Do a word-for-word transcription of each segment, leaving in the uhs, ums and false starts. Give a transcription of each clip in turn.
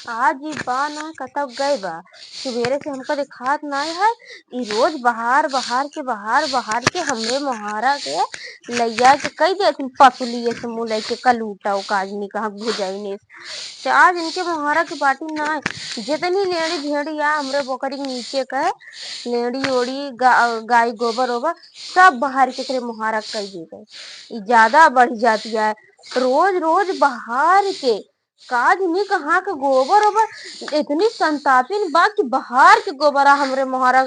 आज ई बा ना, कतौ गए बा, सुबेरे से हमका देखात नाय है। ई रोज बहार बहार के, बहार बहार के हमरे मोहारा के लइया के कई देथिन पसुली, ऐसे मुँह लइके कलूटा, ओ काजनी कहाँ भुजाई ने। से आज इनके मोहारा के बाटी नाय, जितनी लेड़ी भेड़ी आ हमरे बोकरी के नीचे के लेड़ी ओड़ी गा-, गाय गोबर ओबर सब बहार के एकरे मोहारा के कई दे गए। ई ज्यादा बढ़ जाती है, रोज रोज बहार के काज निक हाँक गोबर ओबर इतनी संतापिन बा कि बहार के गोबरा हमरे मोहरा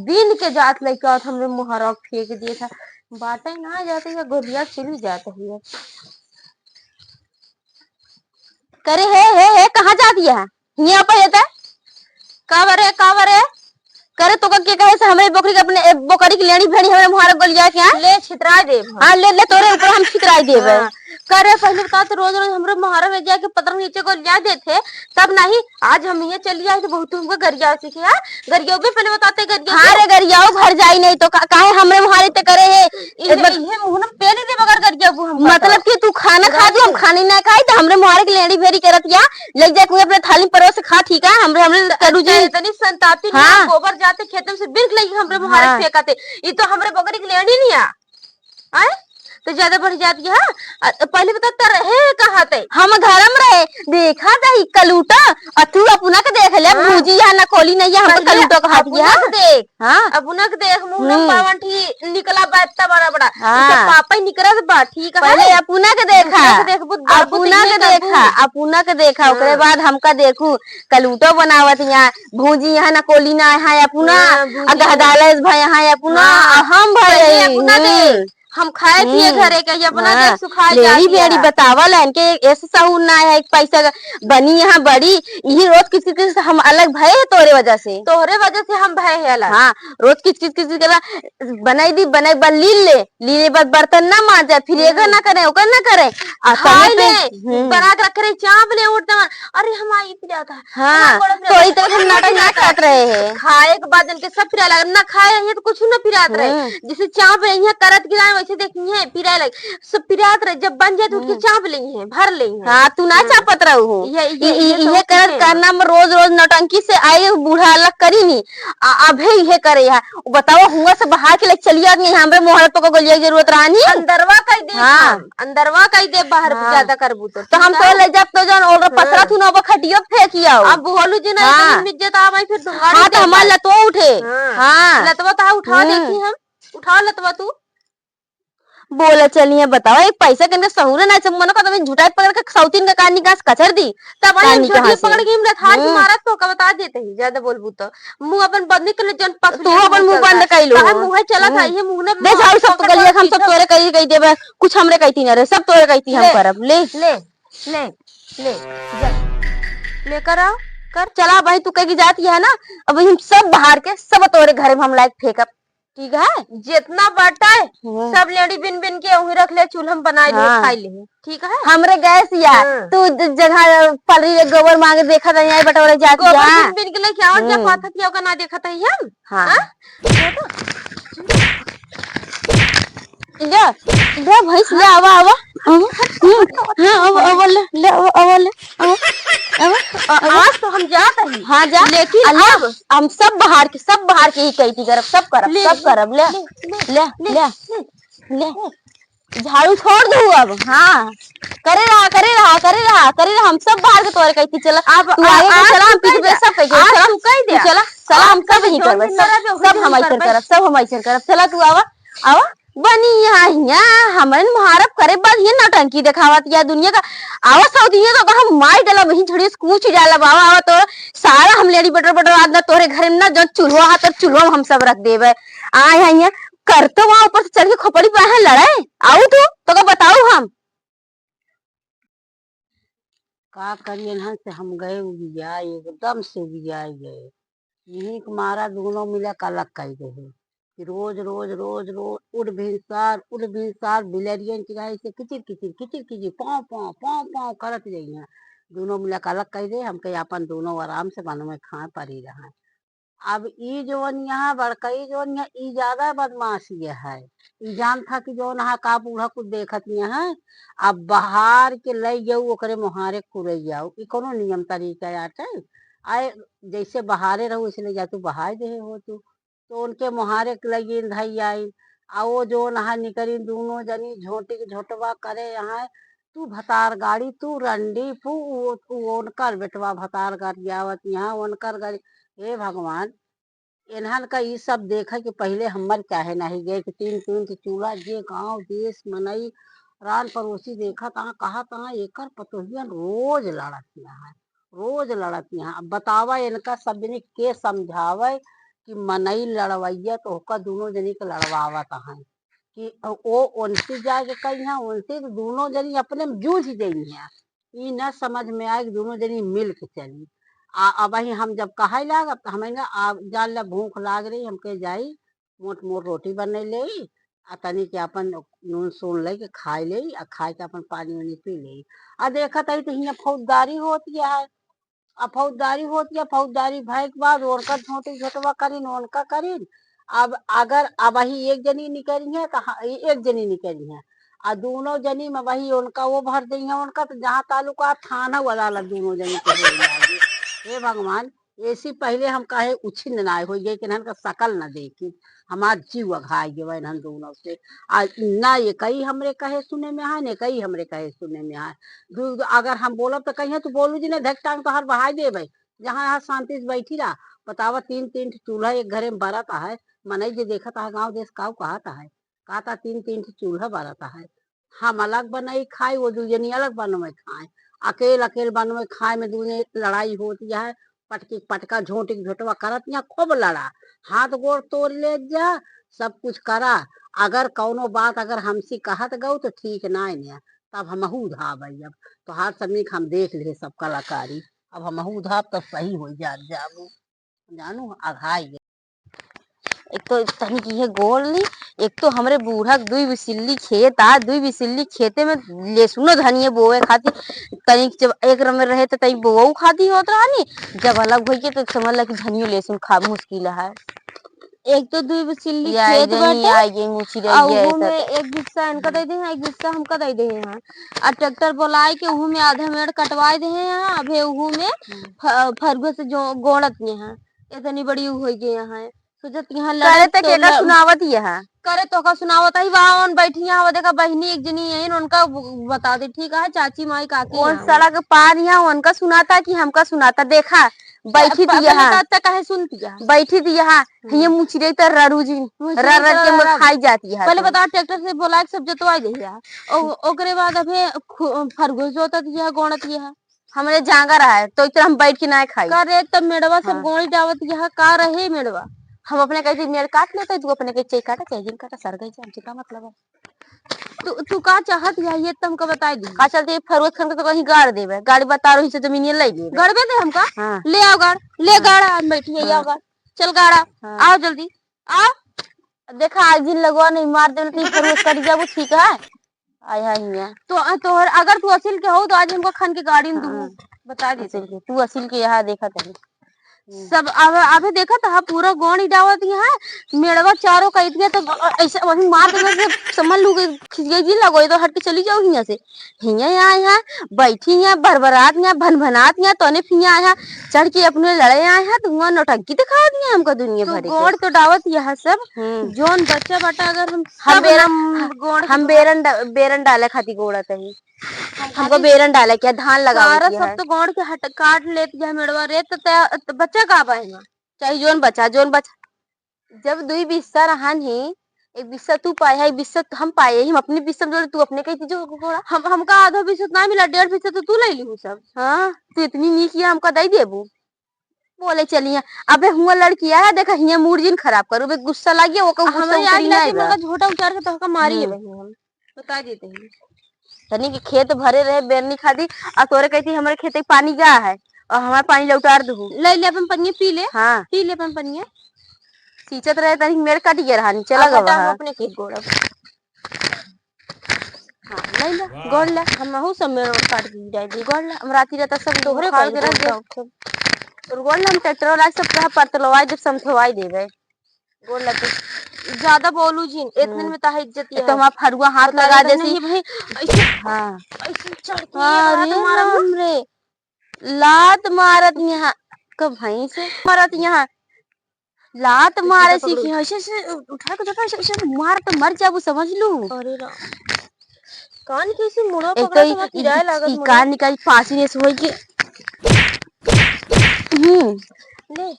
बीन के जात लइके आवत हमरे मोहरा फेंक देत है। बाटे ना जात है या गोलिया चली जात है। करे हे, हे, हे, कहाँ जात है? हियाँ पर ये ते? का बरे, का बरे? करे तोका के कहे से हमरे बोकरी के अपने, ए, बोकरी के लेड़ी भेड़ी हमरे मोहारा गोलिया के, हाँ? ले छितराई देब हम। हाँ, ले, ले, तोरे ऊपर हम छितराई देब। हाँ। करे पहिले बता तो रोज रोज हमरे मोहारा में जाके पतरा नीचे गोलिया देत है, तब नहीं आज हम इहाँ चली आई तो बहुत तुमको गरिया सीखे, हाँ? गरिया भी पहिले बताते गरिया हाँ भी। रे, गरियाओ भर जाई नहीं तो का-, काहे हमरे मोहारे ते करे है? इहे, इतना इहे मुँह न पेले दे बगर गरिया वो हम मतलब बताओ। कि तू खाना खा दू, हम खाना ना खाई तो हमरे मोहारे के लेड़ी भेड़ी करत या ले जाके अपने थाली में परोस के खा, ठीक है? हमरे, हमरे करू अच्छा, जी। इतनी संतापी ना, हाँ। गोबर जाते खेत में से बिल्क लगी हमरे मुहारे हाँ। फेंकते। ई तो हमरे बगरी के लेनी नहीं आ। आए? तो ज्यादा बढ़ जाती है। अ, पहले बता, त रहे कहाँ ते? हम घर में रहे। देखा दही कलूटा, अ तू अपना के देख ले, हाँ। भूजी या ना कोली नहीं है, हम पहले कलूटा कहा अपना दिया। के देख। हाँ। अब उनक देख, मुँह न हम्म। पावन ठी निकला बा इतना बड़ा बड़ा। हाँ। इनका पापा ही निकरत बा, ठीक है? पहले अपना के देखा। दूसरा के देखबू, बाबू तो अपना ये के देखा, करबू। अपना के देखा, ओकरे हाँ। बाद हमका देखू, कलूटो बनावत यहाँ, भूजी यहाँ ना कोली ना है, अपना हाँ, भूजी आ गहदालस भाई यहाँ, अपना हाँ। आ हम भाई पहले यही। अपना हम्म। देख, हम खाए पिए हम्म। घरे के, ये अपना हाँ। देख सुखा लेड़ी जाती बेड़ी है। बतावा ला, इनके ऐसे सहूर ना है, एक पैसा बनी यहाँ बड़ी, यही रोज किस किस हम अलग भय है तोरे वजह से। तोहरे वजह से हम भय है अलग। हाँ, रोज किच किच किच किच करा, बनाई दी, बनाई बा, ली ले, ली ले बाद बर्तन ना मांजे, फिर एकर ना करे, ओकर ना करे। आ खाए समय पे, ले, हम्म। बना के रखे रही, चाप ले उठ दवा, अरे हम आई पिरात है, हाँ, हमार गोड़ में तो ई तरह हम नाटक ना करत रहे हैं। खाए के बाद इनके सब पिराए लगे, ना खाए रही तो कुछ ना पिरात रहे। हम्म। जैसे चाप रही है, करत गिराए वैसे देखी है, पिराए लगे, सब पिरात रहे। जब बन जाए तो उठ के हम्म। चाप ले है, भर ले है। हाँ, तू ना हाँ। चापत रहू हो। ये, ये, ये, ये ये तो ये तो करत है। करना में रोज रोज नौटंकी से आए बूढ़ा अलग करी नी। आ, अबे इहे करे है। बताओ, हुआ से बहार के लेके चली आदमी, हमरे मोहरा तो को गोलिया की जरूरत रहा नी। अंदरवा कह दे हाँ। हम, अंदरवा कह दे, बाहर हाँ। ज्यादा करबू तो, तो हम ठीक है? तो ले जाब तो जौन ओकर हाँ। पसरा थू ना, ओकर खटियो फेंकी आओ। अब बोलू जी ना, हाँ। इतनी इज्जत आ भाई, फिर दुंगाड़ी हाँ, तो दे हमार भाई। लतवा उठे। हाँ। हाँ। लतवा तो उठा हम्म। देखी हम, उठाओ लतवा तू। बोला चलिए बताओ, एक पैसा के अंदर सहूरे ना, सब मनो का तो झूठा पकड़ के सौतीन का कान निकास कचर दी। तब हम कान झोटिया निकास पकड़ के हम लथार के हम्म। मारत तो का बता देते ही, ज्यादा बोलबू तो। मुंह अपन बंद कर ले, जन पसुलिया तू अपन मुंह बंद कर लो। काहे मुंह चला था, हम्म। ये मुंह ने दे झाड़ू सब तो पकड़ गलिया, हम सब पीछे तोरे कही, कही देबे, कुछ हमरे कहती ना रे, सब तोरे कहती हम ले, करब, ले। ले, ले, ले, जा। लेकर आओ, कर। चला भाई, तू कह के जाती है ना, अब हम सब बहार के सब तोरे घरे में हम लाइक फेंकब। ठीक है? जितना बाटे, हाँ। सब लेड़ी बिन बिन के वहीं रख ले, चूल्हा में बनाई ले, हाँ। खाई ले, ठीक है? हमरे गैस या, हाँ। तू ज-, जगह पलरी ले गोबर मांगे, देखा था, यहाँ बटोरे जाती गोबर है। बिन बिन के लेके आवत जा, हम्म। पाथत या ओका ना देखत है हम? हाँ। हाँ? ले, ले भैंस, ले, आवा, आवा, आवा। हम्म, हाँ, आवा, आवा, ले, ले, आवा, आवा, ले, आवा, आवा, आ-, आवा। आज तो हम जात हई। हाँ, जा। लेकिन आ, ले, अब हम सब बहार के, सब बहार के ही कहती करब, सब करब, ले, सब ले, करब, ले, ले, ले, ले, ले, ले, ले। ले। झाड़ू छोड़ दू अब, हाँ। करे रहा, करे रहा, करे रहा, करे रहा, हम सब बहार के तोरे कहती, चला। अब तू आ, आगे के आज चला, तू हम पीछे कह दे, सब कह दे, आज चला, तू कह दे। तू चला, चला, हम आज सब कह ही दे, करबे, जो सब, मेरा जो सब हम होगा, ऐसे करबे। करब, सब हम ऐसे करब, चला तू आवा। आवा, बनी यहाँ, यहाँ, हमन मुहारब करे बाद ये नौटंकी देखावत या दुनिया का। आवा सऊदिया तो हम माई डाला, वहीं झड़िए से कूच डाला, आवा, आवा तो सारा हम लेडी बटर बटर आज ना तोरे घर में ना जो चूल्हा हा, तो चूल्हा में हम सब रख देबे। आए हैं यहाँ, करतो वहाँ ऊपर से चढ़ के खोपड़ी पे है लड़ाई। आऊ तू, तो का बताऊ हम? का करी, इन्हन से हम गए उबियाए, एकदम से उबियाए गए। यही के मारा दोनों मिला के अलग कई रहे कि रोज, रोज, रोज, रोज उठ भिनसार, उठ भिनसार बिलरियन चिल्लाए से किचिर, किचिर, किचिर, किचिर, पाँव, पाँव, पाँव, पाँव करत जइहें। दोनों मिला के अलग कई रहे, हमके आपन दोनों आराम से बनवे खाए परी रहा। अब ई जौन यहाँ बड़कई जौन यहाँ, ई ज्यादा बदमाश ये है। ई जानत ह कि जौन यहाँ का बूढ़ा कुछ देखत यहाँ, अब बहार के लइ गऊ ओकरे मोहारे कुरैया। ई कौनो नियम तरीका आटे? आए, जैसे बहारे रहू, वैसे ले जा तू बहाय देहे हो तू। तो उनके मोहारे के लगिन धई आइन। आ वो जौन यहाँ निकरिन, दूनो जनी झोंटी के झोंटवा करे यहाँ, तू भतार गाड़ी, तू रंडी, फू, वो, वो उनकर बेटवा भतार गाड़ी आवत यहाँ, उनकर गाड़ी। हे भगवान, इन्हन का ई सब देखे के पहिले हमर चाहे नाही गए कि तीन तीन के चूल्हा, जे गाँव, देश, मनई, रान पड़ोसी देखत आ, कहत आ, "एकर पतोहियन रोज लड़त यहाँ है, रोज लड़त यहाँ।" अब बतावा, इनका सब जनी के समझावे कि मनई लड़वैया तो ओकर दूनो जनी के लड़वावत हैं। कि ओ उनसे जाके कहिया, उनसे तो दूनो जनी अपने में जूझ जइहें। ई न समझ में आए कि दूनो जनी मिल के चली। आ अबही हम जब कहै लागब, त हमैं आ जान ले भूख लाग रही, हमके जाई मोट मोट रोटी बनइ लेई, आ तनी के अपन नून सून लइके खाइ लेई, आ खाइ के अपन पानी उनी पी लेई। आ देखत हई त हियाँ फौजदारी होत है, अब फौजदारी होत या, फौजदारी भय के बाद ओनकर झोंटी झोंटवा करिन, ओनका करिन। अब अगर अबही एक जनी निकरिहैं, त ह-, एक जनी निकरिहैं। आ दूनो जनी में वही ओनका वो भर देइहैं, ओनका त जहाँ तालुका थाना वाला ला दूनो जनी के होई लागी। हे भगवान, ऐसी पहिले हम काहे उछिन्न नाय होई गए कि इन्हन का सकल न देखी। हमार जीव अघाई गवा इन्हन दूनो से। आ ना एकई हमरे कहे सुने में आए, ना एकई हमरे कहे सुने में आए। दू, अगर हम बोलब त कहिहैं, "तू बोलू जी ना, धक टांग तोहार बहाई देबै, जहाँ यहाँ शांति से बैठी रहा।" बतावा, तीन तीन ठे चूल्हा एक घरे में बरत है, मनई जे देखत है, गाँव देश काऊ कहत है, कहता तीन तीन ठे चूल्हा बरत है। हम अलग बनई खाई, वो दू जनी अलग बनवे खाए, अकेल अकेल बनवे खाए में दूने लड़ाई होती है, पटकी पटका, झोंटी झोंटवा करत यहाँ खूब लड़ा, हाथ गोड़ तोड़ ले जा, सब कुछ करा। अगर कौनो बात अगर हमसे कहत गऊ तो ठीक ना है, तब हमहू धाबई। अब तोहार सबनी के हम देख ले सब कलाकारी, अब हमहू धाब तब सही हो जात जाबू, जानू अघाई गए। एक तो तनी की है गोल ली, एक तो हमरे बूढ़ा के दुई बिसिल्ली खेत आ, दुई बिसिल्ली खेते में लेसुनो धनिये बोवे खातिर तनी जब एक रमे रहे त तनी बोवऊ खातिर होत रहनी, जब अलग होई के त समझ ला कि धनियो लेसुन खा मुश्किल है। एक तो दुई बिसिल्ली या खेत जनी बाटे, आई गई मुछी आ रही है उहू में एक बिस्सा इनका दे दे हैं, एक बिस्सा हमका दे दे हैं। आ ट्रैक्टर बोलाए के उहू में आधा मेड़ कटवाए दे हैं, अबे उहू में हम्म। फ-, फरुआ से जो गोड़त ने हैं। इतनी बड़ी हो गई यहाँ है, सोचत यहाँ करे लड़त त तो केका ल-, सुनावत यहाँ। करे तो का सुनावत है, वहाँ उन बैठी यहाँ, वो देखा बहिनी एक जनी यही, उनका ब-, बता दे, ठीक है, चाची माई काकी कौन यहाँ। सड़क पार यहाँ उनका सुनाता कि हमका सुनाता, देखा, बैठी प-, थी पहले यहाँ। तो अच्छा काहे सुनती है? बैठी थी यहाँ, हम्म। ये मुचरे तो ररू जी, मुचरे रर रर तो के हम ररू। खाई जाती है पहले तो। बताओ, ट्रैक्टर से बोला के सब जोतवाई दे यहाँ। ओ-, ओकरे बाद अबे खु-, फरगुस जोतत यहाँ, गोणत यहाँ। हमरे जांगर है, तो इतना हम बैठ के ना खाई। का रे, तब मेड़वा सब हाँ। गोली डावत यहाँ का रहे मेड़वा? हम अपने कहे मेड़ काट लेते, तू अपने के चाहे काटा, चाहे जिन काटा, सर गई, हमसे का मतलब है? तू, तू का चाहत है, ये तो हमका बताई दी। का चलते ये फरुआ खन के तो कहीं गाड़ देबे, गाड़ी बता रही से जमीन ये ले लेबे। गड़बे दे हमका? हाँ। ले आओ गाड़, ले हाँ। गाड़, हम बैठी है, हाँ। आओ गाड़, चल गाड़ा, हाँ। आओ जल्दी, आओ। देखा, आज दिन लगवा नहीं मार देना, तो ये फरुआ कट जाबू, ठीक है? आय हाय हियाँ। तो, तोहर, अगर तू असिल के हो, तो आज हमको खन के गाड़ी में हाँ। दूँ, बता दे असिल तू। के, तू असिल के यहाँ देखा तनी। हम्म। सब अब, अबे देखा तो, हाँ, पूरा गोंड डावत यहाँ, मेड़वा चारों कह दिया, तो ऐसे वही मार देवे, समझ लू कि खिसिया जी लगो, तो हट के चली जाओ हियाँ से। हियाँ आए हैं, बैठी हैं, भरभरात हैं, भनभनात हैं, तोने फिर आए हैं, चढ़ के अपने लड़े आए हैं, तो हुआँ नौटंकी दिखावत हैं हमको दुनिया तू भर के। गोड़ तो डावत यहाँ सब, हम्म। जौन बच्चा बाटा अगर हम हम सब बेरन, ना, गोड़ हम के बेरन डा-, बेरन डाले खातिर गोड़त है। हम हमको खातिर बेरन डाले क्या, धान लगावे सारा के सब है। तो गोड़ के हट, काट लेत है मेड़वा रे, तो ते, तो बच्चा का बा एमा? चाहे जौन बचा, जौन बचा। जब दुई बिस्सा रहन ही, एक बिस्सा तू पाए है, एक बिस्सा हम पाए ही, हम अपने बिस्सा में जोड़े, तू अपने कही थी जो गोड़ा। हम, हमका आधा बिस्सा ना मिला, डेढ़ बिस्सा तो तू ले ली सब। हाँ, तू इतनी नीक है, हमका दे देबू। बोले चलिए, अबे हुआ लड़की आया, देखा हियाँ मूड जिन खराब करू, बे गुस्सा लाग गया, ओकर गुस्सा हमरे उतरी आज ना लाके बा। मगर झोटा उतार के तोहका मारी हम्म। है बहिन हम। बता देते हैं। तनी के खेत भरे रहे बेरनी खादी, आ तोरे कहती हमरे खेते पानी गा है, और हमार पानी लौटार दहू। ले ले अपन पनिया पी ले। हाँ। पी ले अपन पनिया। सींचत रहे तनी मेड़ कट गया रहा, नीचे अब लगा हटा हुआ हम है। अपने खेत गोड़ब। हाँ, ले ले, गोड़ ले, हम हूँ सब मेड़ काट के गिराई दी, गोड़ ले, हम राती रहता सब तोहरे उखाड़ के रख दे। तोर गोड़ ला हम ट्रैक्टर वाला सब कहा परतलवाई देब, समथवाई देबे। गोड़ ला तो ज्यादा बोलू जिन, एतने हम्म। में ताहे इज्जत ये तो है। हमार फरुआ हाथ बता लगा दे देसी। नहीं भाई, ऐसे, हाँ। ऐसे चढ़ के अरे लात मारब ना। राम रे, लात मारत यहाँ, कब भैंस मारत यहाँ, लात ऐसे मारे पकड़ो। सीखी, ऐसे, ऐसे उठा के देखा, ऐसे, ऐसे मार तो मर जाबू, समझ लू। अरे राम, कान कैसे मुड़वा एक पकड़ा तो तो हमार ई, पिराए लागत ई मुड़वा। कान निकाल पासी ने सोई के। हम्म। ले, ले,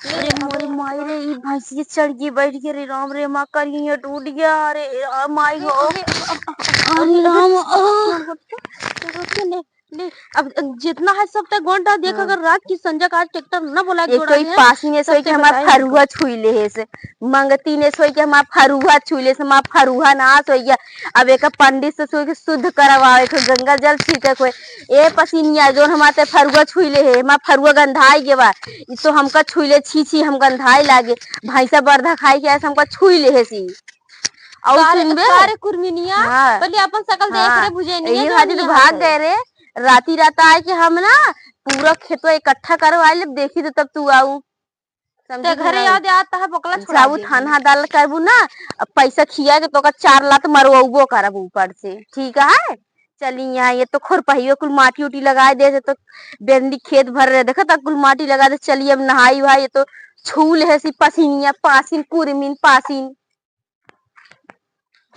अरे अब मोरे माई रे, ई भैंसिया चढ़ गई, बैठ गई रे राम रे, माँ करिया टूट गया, अरे आ माई हो। अरे, अरे, अरे राम, आ। ले, ले, अब जितना है सब तक गोंडा देख, हाँ। अगर रात की संजय का आज ट्रैक्टर न बोला एक तो ई पासी ने सोई के हमार फरुआ छुई ले है से, मंगती ने सोई के हमार फरुआ छुई ले से, हमार फरुआ ना सोई गया। अब एक पंडित से सोई के शुद्ध करवावे के, गंगा जल छिड़के के, ए पसिनिया जोन हमार ते फरुआ छुई ले है, हमार फरुआ गंधाई गवा, ई तो हमका छुई ले, छी छी, हम गंधाई लागे, भैंसा बरधा खाई के आए से हमका छुई ले है सी। और सारे, सुनबे? सारे कुर्मिनिया, हाँ। पहले अपन शकल देख हाँ। रे, बुझे नहीं यही है, खातिर तो जौन भाग यहाँ गए रे। राती रात आए के हम ना पूरा खेतवा इकट्ठा करवा लेब, देखी तो तब तू आऊ। समझी ते कि घरे नहीं? याद आता है, बकला छोड़ा जाऊ दे। थाना डाल करबू ना, अब पैसा खिया के तो ओकर चार लात मरवाबो करब ऊपर से, ठीक है? चली यहाँ, ये तो खोरपहियो कुल माटी उटी लगाए दे, तो बेंदी खेत भर रहे, देखा ता कुल माटी लगा दे। चली अब नहाई वहाई, ये तो छू ले है सी पसीनिया, पासिन, कुरमिन, पासिन।